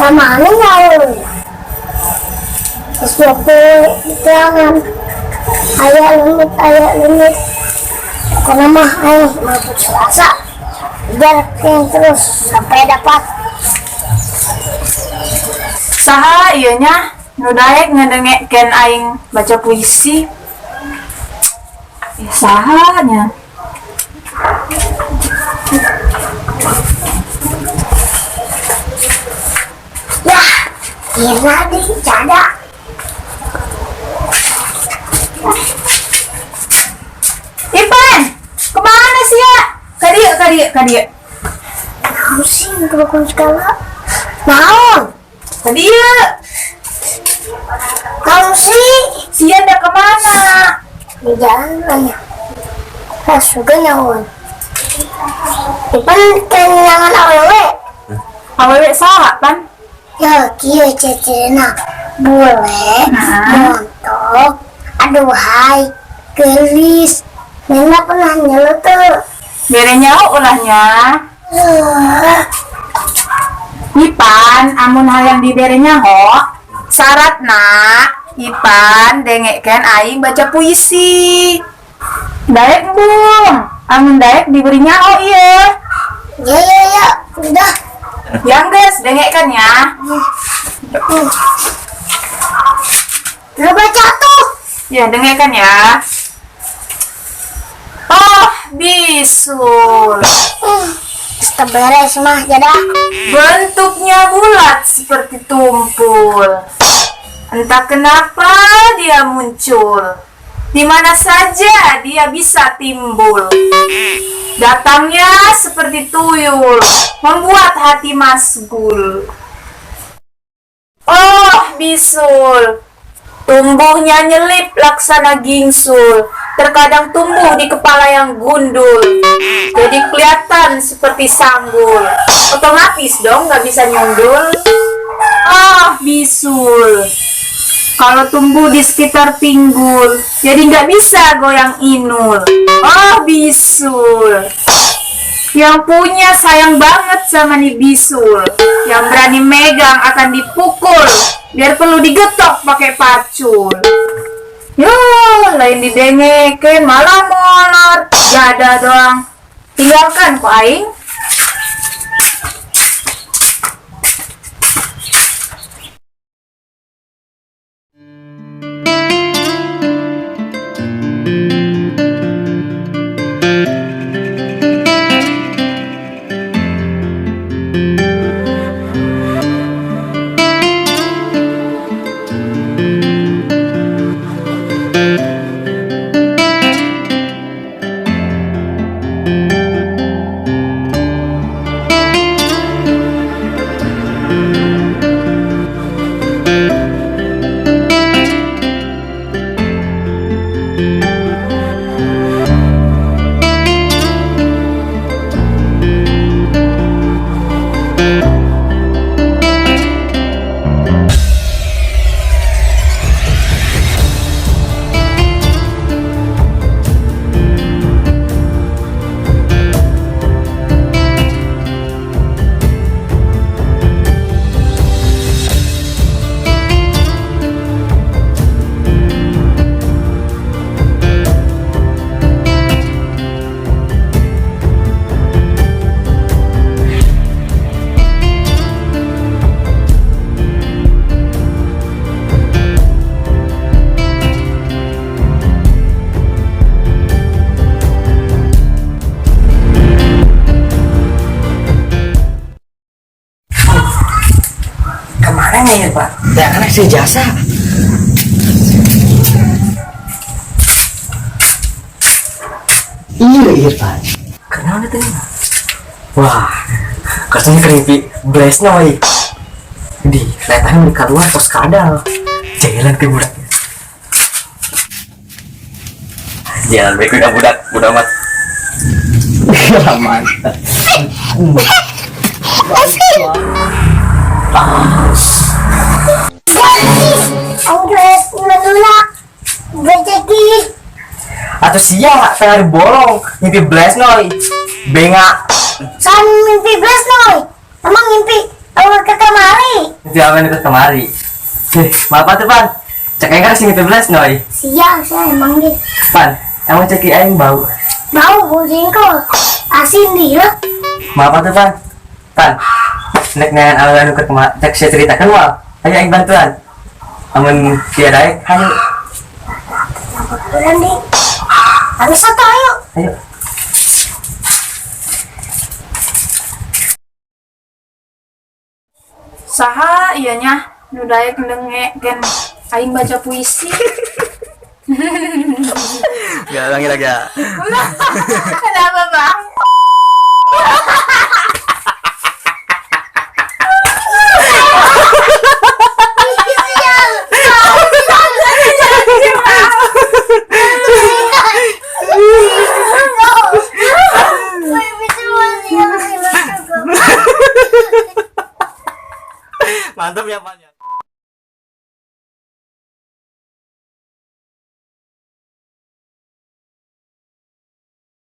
Kemana nyawa? Terus waktu tangan ayah limit. Karena mah ayo mau putus asa. Biar terus sampai dapat. Saha ieu nya nu daek ngedengekeun aing baca puisi. Saha nya? Ya, gila nih, cada. Ipan, kemana sih ya? Kadieu. Naon sih, ngerokok segala. Naon? Kadieu. Naon sih? Sia dah kemana? Di jalan ya. Nah, suka nyawan. Ipan kenyangan awewe. Awewe saha, Pan? Ya, kieu cecena. Bule, montok, aduhai, gelis. Nena pernah nyelu tuh. Bere nyaho ulahnya. Ipan, amun hayang dibere nyaho, syaratna Ipan dengekeun aing baca puisi. Daek bung, amun daek diberi nyaho ieu. Ya, udah. Yang guys, dengekeun ya. Udah baca tuh. Ya, dengekeun ya. Oh, bisul. Beres mah, jadah. Bentuknya bulat seperti tumpul. Entah kenapa dia muncul. Di mana saja dia bisa timbul. Datangnya seperti tuyul, membuat hati masgul. Oh, bisul. Tumbuhnya nyelip laksana gingsul. Terkadang tumbuh di kepala yang gundul. Jadi kelihatan seperti sanggul. Otomatis dong nggak bisa nyundul. Oh, bisul. Kalau tumbuh di sekitar pinggul, jadi nggak bisa goyang inul. Oh, bisul. Yang punya sayang banget sama nih bisul. Yang berani megang akan dipukul. Biar perlu digetok pakai pacul. Yo, lain didengekeun malah molor. Jada doang. Tinggalkan kok aing. Kemana ya Pak? Ya kan sih jasa. Iya Pak. Kenapa itu? Wah, katanya kerimpi blesnya woi. Di kelihatannya mereka keluar pos kadal. Jalan ke budak. Jalan baik udah budak, budak amat. Lama. Atau siapa tengah bolong mimpi bless noi bengak San mimpi bless noi emang mimpi Awewe ke kamari. Itu awewe nu kamari. Eh, maaf tuh, Pan. Cek aing kan sing 17 noi. Siang saya emang di. Pan, emang cek aing bau. Bau bau jengkol. Asin di lo. Maaf tuh, Pan. Pan, nek neangan awewe anu keur kemari, cek sia ceritakan wal. Ayo aing bantuan. Amun dia daek, hayu. Bulan di. Habis satu ayo. Ayo. Saha iya nya nu daek ndengekeun aing baca puisi. Gak lagi lagi ya. Kenapa, Bang? Mantap ya, Pan ya.